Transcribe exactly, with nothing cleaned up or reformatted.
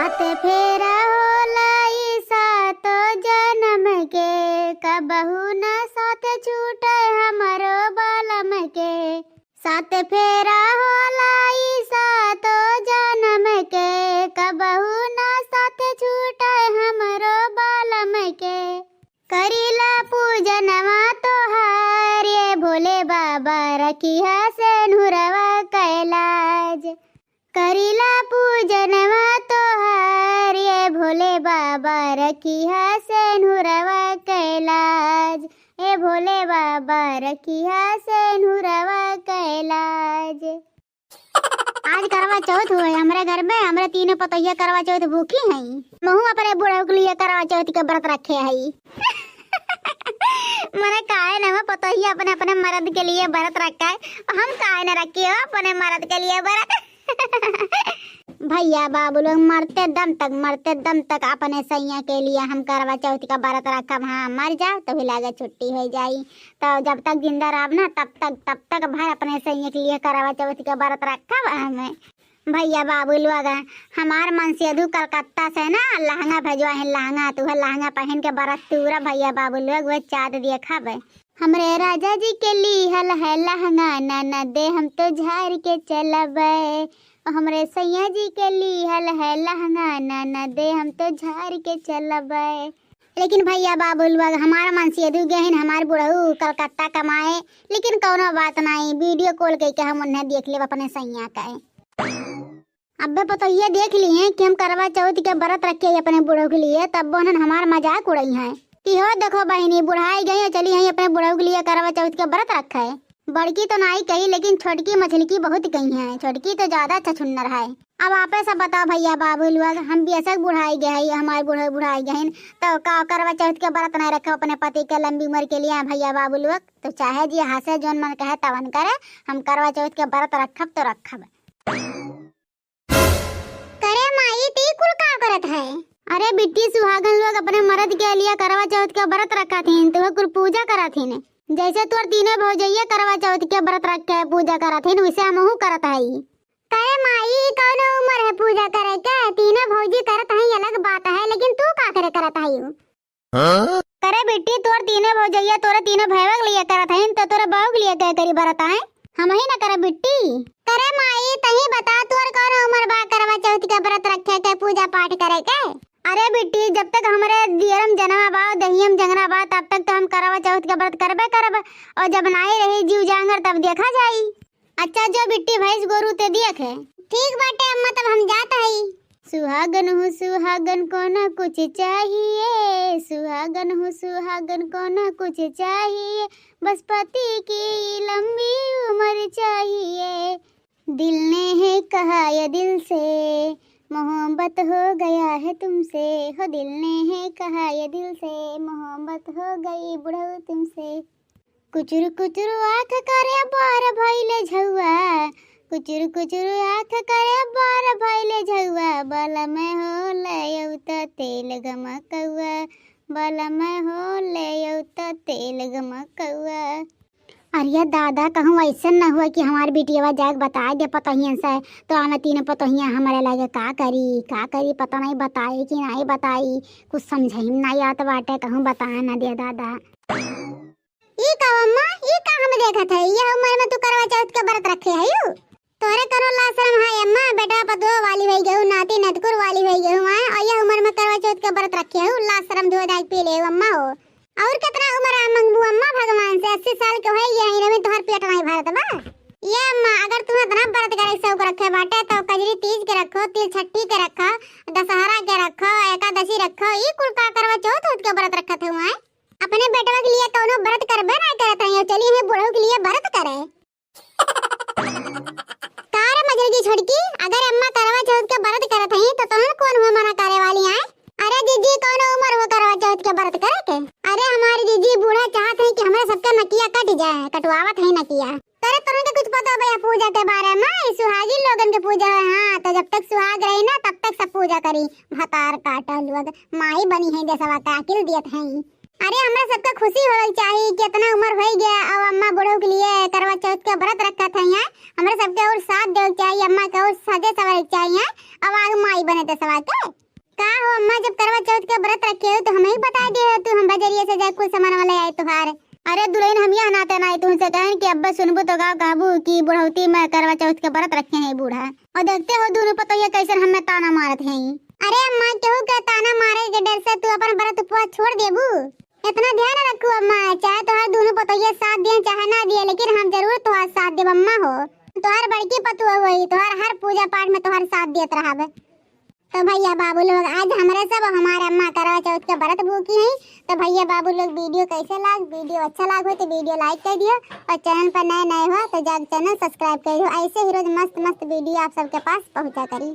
सात फेरा होला ई सातो जनम के, कबहू न साथ छूटे हमरो बालम के। सात फेरा होला ई सातो जनम के, कबहू न साथ छूटे हमरो बालम के। करीला पूजनवा तोहार ये भोले बाबा, रखिहा सेनुरवा कै लाज। करीला पूजनवा तोहार ये भोले बाबा, रखिहा सेनुरवा कै लाज। ए भोले बाबा, रखिहा सेनुरवा कै लाज। आज करवा चौथ हुए हमरे घर में, हमरे तीनों पतोहिया करवा चौथ भूखी हई। महू अपने बुढ़ऊ के लिए करवा चौथ के व्रत रखे हई। मने काहे न हो पतोहिया अपने, अपने मर्द के लिए व्रत रखा है, हम काहे न रखी हो अपने मर्द के लिए व्रत? भैया बाबू लोग मरते दम तक, मरते दम तक अपने सैया के लिए हम करवा चौथ का व्रत रखब। हाँ, मर जाओ तो भी लागे छुट्टी हो जाई। तो जब तक जिंदा रहब ना, तब तक, तब तक भर अपने सैया के लिए करवा चौथ के व्रत रखब हमें। भैया बाबू लोग, हमार मनसेधू कलकत्ता से ना लहंगा भेजवा है, लहंगा, तो वह लहंगा पहन के व्रत तूरा भैया बाबू लोग, वह चाँद देखब। हमरे राजा जी के लीहल है लहंगा, ननदे हम तो झार के चलबै। हमरे सैया जी के लीहल है लहंगा, ननदे हम तो झार के चलबै। लेकिन भैया बाबू लोग, हमार मनसेधू गहिन, हमार बुढ़ऊ कलकत्ता कमाए, लेकिन कौनो बात नाई, video call कइके हम उन्हें देख लेब अपने सैया के। अब्बे पतोहिया देख लिए कि हम करवा चौथ के व्रत रखे हैं अपने बुढ़ऊ के लिए, तब उन्हें हमार मजाक उड़ई हैं कि हो देखो बहिनी, बुढ़ाई गई है, चली हैं अपने बुढ़ऊ के लिए करवा चौथ के व्रत रखे। बड़की तो नाई कही, लेकिन छोटकी मझलकी बहुत कही है। छोटकी तो ज्यादा छछुन्नर है। अब आपे सब बताओ भैया बाबू लोग, हम बेशक बुढ़ाई गए हैं, हमारे बूढ़े बुढ़ाई गए हैं, तो का करवा चौथ के व्रत नहीं रखे अपने पति के लंबी उम्र के लिए भैया बाबू लोग? तो चाहे जी हंसे, जोन मन कहे तवन करे, हम करवा चौथ के व्रत रखब तो रखब। करे माई, ती कुल का करत है? अरे बिट्टी, सुहागन लोग अपने मर्द के लिए करवा चौथ के व्रत रखा थीन, तो कुल पूजा करा थीन। जैसे तोर तीनों भौजैया करवा चौथ के व्रत रख के पूजा करा थीन, वैसे हमहू करत हई। करे माई, कौनो उम्र है पूजा करे के? तीनों भौजी करत हई, अलग बात है, लेकिन तू का करे करत हई? हाँ? करे बिट्टी, तोर तीनों भौजैया तोरे तीनों भैया के लिए करत हईन, तो तोरे बहू के लिए क्या करी बरत आए? हम ही ना करे बिट्टी। करे माई, तही बता, तोर कौन उम्र बा करवा चौथ के व्रत रखे के, पूजा पाठ करे के? अरे बिट्टी, जब तक हमरे दियरम जनमा बा, दहियम जंगना बा, तब तक तो हम करवा चौथ के व्रत करबे करब, और जब नाई रही जीव जांगर तब देखा जाई। अच्छा जो बिट्टी, भैंस गोरू ते दियक है। ठीक बाटे अम्मा, तब हम जात हई। सुहागन हूँ सुहागन को ना कुछ चाहिए, सुहागन हूँ सुहागन को ना कुछ चाहिए, बस पति की लंबी उम्र चाहिए। दिल ने है कहा ये दिल से, मोहब्बत हो गया है तुमसे, हो दिल ने है कहा ये दिल से, मोहब्बत हो गई बुढ़ऊ तुमसे। कुचुर कुचुर आँख करे बार भइले झउआ, कुचुर कुचुर आँख करे बार भइले झउआ, बलम हो ले अउता तेल गमकउआ, बलम हो ले अउता तेल गमकउआ। अरे दादा, कहूँ ऐसन न हुआ कि हमार बिटियवा जाके बताइ दे पतोहियन से, तो हमें तीनों पतोहिया हमारे लगे का करी, का करी, पता नहीं बताई कि नहीं बताई, कुछ समझे में नहीं आत बाटे, कहूँ बताए न दे दादा। ई का अम्मा, ई का हम देखत है? यह उम्र में तू करवा चौथ के व्रत रखे हयू? तोहरे कनो लाज शरम है अम्मा, बेटा पतोह वाली भई गयू, नाती नतकुर वाली भई गयू, आए, और यह उम्र में करवा चौथ के व्रत रखे हयू, लाज शरम धोए धाय पी ले अम्मा हो। और कितना उम्र आ मंगबू अम्मा भगवान से, अस्सी साल के होई गए हैं, इनमें तोहर पेट नहीं भरत बा। ये अम्मा, अगर तुम्हें इतना व्रत करे शौक रखे बाटे, तो कजरी तीज के रखो, तिल छठी के रखो, दशहरा के रखो, एकादशी रखो, ई कुल का करवा चौथ के व्रत रखत हुआ है? अपने बेटवा के लिए कौनो व्रत करबे ना करत हई, और चली है बुढ़ऊ के लिए व्रत करे। का रे मजल की छोटकी, अगर अम्मा करवा चौथ के व्रत करत हई, तो तोहन कौन हुआ मना करे वाली आए? अरे जीजी, कौनो उम्र हो करवा चौथ के व्रत करे के? अरे हमारी जीजी बूढ़ा चाहत है कि हमरे सबके नकिया कट जाए, कटवावत है नकिया। करे तोहन के कुछ पता बा या पूजा के बारे में? ई सुहागी लोगन के पूजा है। हाँ, तो जब तक सुहाग रही ना, तब तक सब पूजा करी। भतार काटा लोग, माई बनी है देसवा का अकिल दियत है। अरे, हमरा सबके खुशी होवे के चाही कि इतना उम्र हो गया, अब अम्मा बूढ़ऊ के लिए करवा चौथ के व्रत रखत है यहाँ। हमरा सबके और साथ देवे के चाही, अम्मा के और सजे सवरे के चाही यहाँ। अब आगे माई बने दसवा के। का हो अम्मा, जब करवा चौथ के व्रत रखे हो तो हमें ही बता दे हो तू, हम बजरिया से जाए कुल सामान वाले आए तुहार। अरे दुल्हन, हम यह नाते ना आई तुमसे कहन कि अब्बा सुनबू तो गाँव कहबू कि बुढ़ौती में करवा चौथ के व्रत रखे हैं बूढ़ा। और देखते हो दोनों पतोहिया कैसे हमें ताना मारत हैं। अरे अम्मा, केहू के ताना मारे के डर से तू अपन व्रत उपवास छोड़ देबू? इतना ध्यान रखू अम्मा, चाहे तोहार दोनों पतोहिया साथ दिए चाहे ना दिए, लेकिन हम जरूर तोहार साथ देब अम्मा हो। तोहार बड़की पतोह होई, तोहार हर पूजा पाठ में तोहार साथ देत रहब। तो भैया बाबू लोग, आज हमरे सब हमारे अम्मा करवा चौथ के व्रत भूखी हैं। तो भैया बाबू लोग, वीडियो कैसे लाग, वीडियो अच्छा लाग हो तो वीडियो लाइक कर दियो, और चैनल पर नए नए हो तो जाके चैनल सब्सक्राइब कर दियो। ऐसे ही रोज मस्त मस्त वीडियो आप सबके पास पहुँचा करी।